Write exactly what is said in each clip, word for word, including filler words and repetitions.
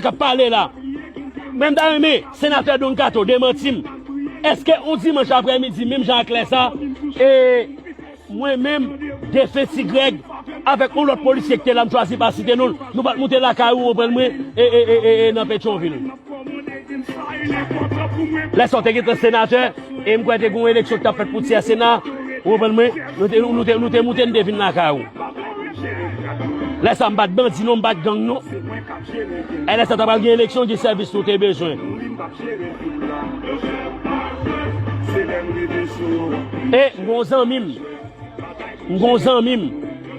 k ap pale la. Men m ta renmen senatè Don Kato demanti m. Èske yon dimanch aprèmidi, menm jan ak lè sa, e mwen menm, defen Ti Grèg, avèk yon lòt polisye ki te la, m chwazi pa site non l, nou pa t moute lakay ou, ou konprann mwen, e, e, e, e, e nan Petyonvil? Lè sa w te gentan senatè, e m kwè te gen yon eleksyon ki t ap fèt pou tyè sena, ou konprann mwen? Nou te, nou te, nou te moute, nou te vin lakay ou. Lè sa m pa t bandi non, m pa t gang non. E lè sa ta pral gen eleksyon, gen sèvis nou te bezwen. E m gon zanmi m. M gon zanmi m.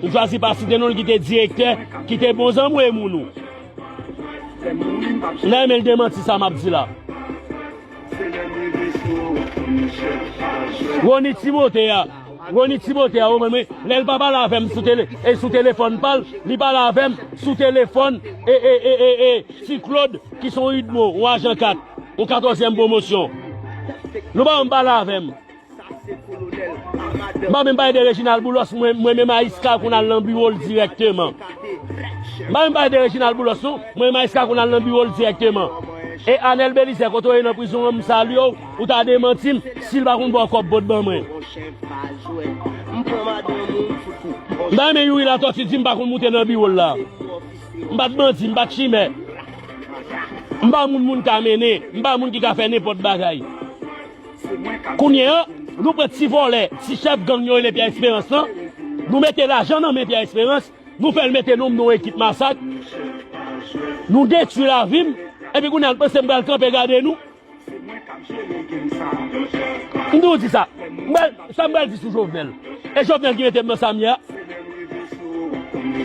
M chwazi pa site non l ki te direktè, ki te bon zanmi w e moun ou. M ta renmen l demanti sa m ap di la. Rony Timote a, Rony Timote a, ou konprann mwen, lè l pa pale avè m sou tele, e sou telefòn pa l, li pale avè m sou telefòn, e, e, e, e, e, Ti Claude, ki se yon UDMO, yon ajan kat, yon katòzyèm pwomosyon. Nou pa janm pale avè m. M pa menm pale de Reginald Boulos, mwen, mwen menm Ayiska konn al nan biwo l dirèkteman. M pa menm pale de Reginald Boulos non, mwen menm Ayiska konn al nan biwo l dirèkteman. E Anèl Belizè, kote w ye nan prizon an, m salye w, ou ta demanti m, si l pa konn ba w kòb, pot ban mwen. M ta renmen Youri Latòti di m pa konn moute nan biwo l la. M pa t bandi, m pa t chimè. M pa moun moun ka mennen, m pa moun ki ka fè nenpòt bagay. Kounye a, nou pran ti vòlè, ti chèf gang yo rele Pyè Esperans lan, nou mete lajan nan men Pyè Esperans, nou fè l mete non m nan yon ekip masak, nou detwi lavi m, epi kounye a, nou panse m pral kanpe gade nou? M di w di sa. M pral, sa m pral di sou Jovenel. E Jovenel ki mete m nan sa m ye a.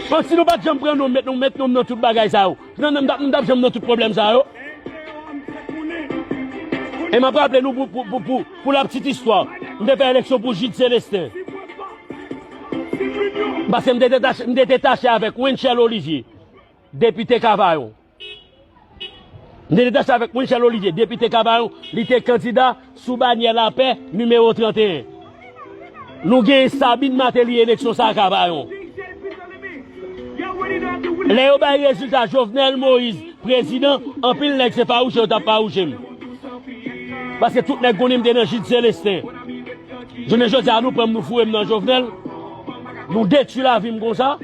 Bon, si nou pa t janm pran non m, met non, met non m nan tout bagay sa yo. Nan, nan, m t ap, m t ap janm nan tout pwoblèm sa yo. E m ap raple nou pou, pou, pou, pou, pou la petite histoire, m te fè eleksyon pou Jude Célestin. Paske m te detache, m te detache avèk Wenchel Olivier, depite Kavayon. M te detache avèk Wenchel Olivier, depite Kavayon, li te kandida sou banyè Lapè, nimewo trannteyen. Nou genyen Sabine Martelly eleksyon sa a Kavayon. Lè yo bay rezilta Jovenel Moïse, prezidan, anpil nèg se fawouche yo t ap fawouche m. Paske tout nèg konnen m te nan Jude Célestin. Jounen jodi a, nou pran m, nou foure m nan Jovenel. Nou detwi lavi m konsa.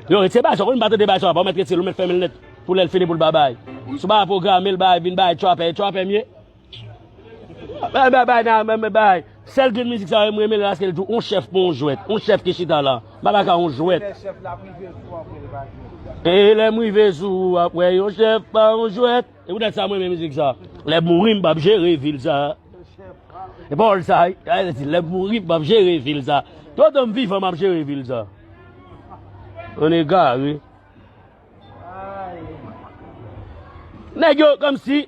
Yo, retire bagay sa, w konn m pa tande bagay sa, pa w mèt retire l, ou mèt fèmen l nèt pou lè l fini pou l pa bay. Si w pa pwograme l, bay, vin bay, trapè, trapè m ye. Bay, bay, bay, nan, bay, bay, bay. Sèl grenn mizik sa yo, m renmen l paske l di w, on chèf pa on jwèt. On chèf ki chita la. M pa ta ka on jwèt. E lè m rive sou ou, w ap wè yon chèf pa on jwèt. E poutèt sa, m renmen mizik sa. Lè m mouri, m p ap jere vil sa. E pawòl sa, a, a, di, lè m mouri, m p ap jere vil sa. Toutan m vivan, m ap jere vil sa. On egare. Nèg yo, kòmsi,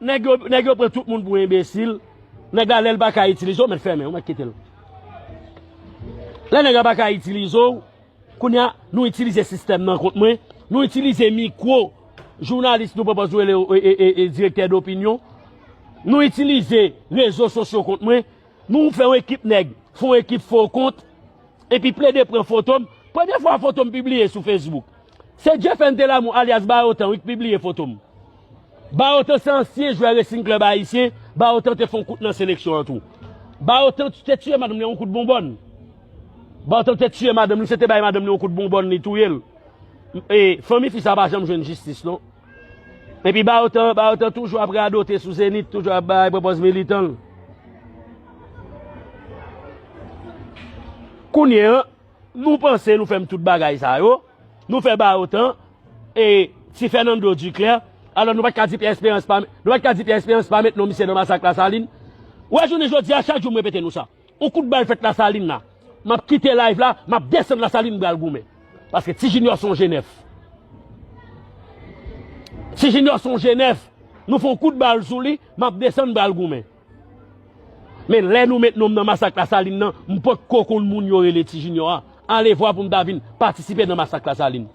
nèg yo, nèg yo pran tout moun pou enbesil. Nèg la, lè l pa ka itilize w, mèt fèmen, ou mèt kite l. Lè nèg la pa ka itilize w, kounye a, nou itilize sistèm nan kont mwen, nou itilize mikwo jounalis nou pwopòz nou rele, e, e, e, e, direktè dopinyon, nou itilize rezo sosyo kont mwen, nou fè yon ekip nèg, fè yon ekip fo kont, epi plede pran foto m. Premye fwa foto m pibliye sou Facebook, se Jefenn Telamou alyas Bayotan wi k pibliye foto m. Bayotan se ansyen jwè Racing Club Ayisyen. Bayotan te fè yon kout nan seleksyon an tou. Bayotan te tiye madanm li yon kout bonbòn. Bayotan te tiye madanm li, se te bay madanm li yon kout bonbòn, li touye l. E fanmi fi sa pa janm jwenn jistis non. Epi Bayotan, Bayotan toujou ap radote sou Zenith, toujou ap bay pwopòz militan l. Kounye an, nou panse nou fè m tout bagay sa yo, nou fè Bayotan, e Ti Fernando Duclair, alò nou pa t ka di Pyè Esperans pa, nou pa t ka di Pyè Esperans pa met non misye nan masak Lasalin. Ou wè jounen jodi a, chak jou m repete nou sa. On kout bal fèt Lasalin la. M ap kite live la, m ap desann Lasalin m pral goumen. Paske Ti Junior se on jenèf. Ti Junior se on jenèf. Nou fè on kout bal sou li, m ap desann m pral goumen. Men lè nou met non m nan masak Lasalin nan, m potko konn moun yo rele Ti Junior a. Alevwa pou m ta vin patisipe nan masak Lasalin.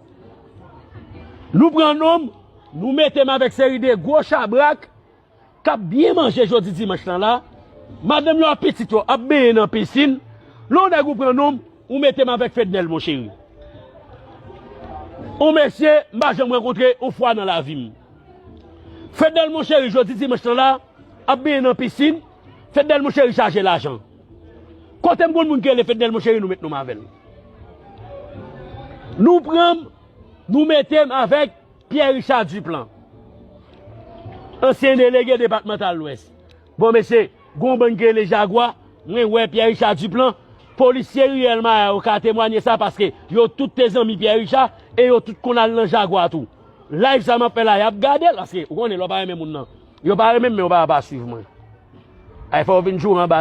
Nou pran non m, nou mete m avèk seri de gwo chabrak k ap byen manje jodi dimanch lan la. Madanm yo ak pitit yo ap benyen nan pisin. Lè yon nèg ou pran non m, ou mete m avèk Fednel, moncheri. On mesye m pa janm rankontre on fwa nan lavi m. Fednel Monchery jodi dimanch lan la ap benyen nan pisin. Fednel Monchery chaje lajan. Kote m konn moun ki rele Fednel Monchery, nou met non m avè l. Nou pran m, nou mete m avèk Pierre Richard Duplan, ansyen delege depatmantal Lwès. Bon, mesye, gon bann ki rele Jagwa, mwen wè Pierre Richard Duplan, polisye riyèl Maya yo ka temwanye sa paske yo tout te zanmi Pierre Richard e yo tout konn al nan Jagwa tou. Live sa m ap fè la, y ap gade l paske ou konnen lè w pa renmen moun nan. Yo pa renmen m, men yo pa, pa swiv mwen. Ay, fò w vin joure anba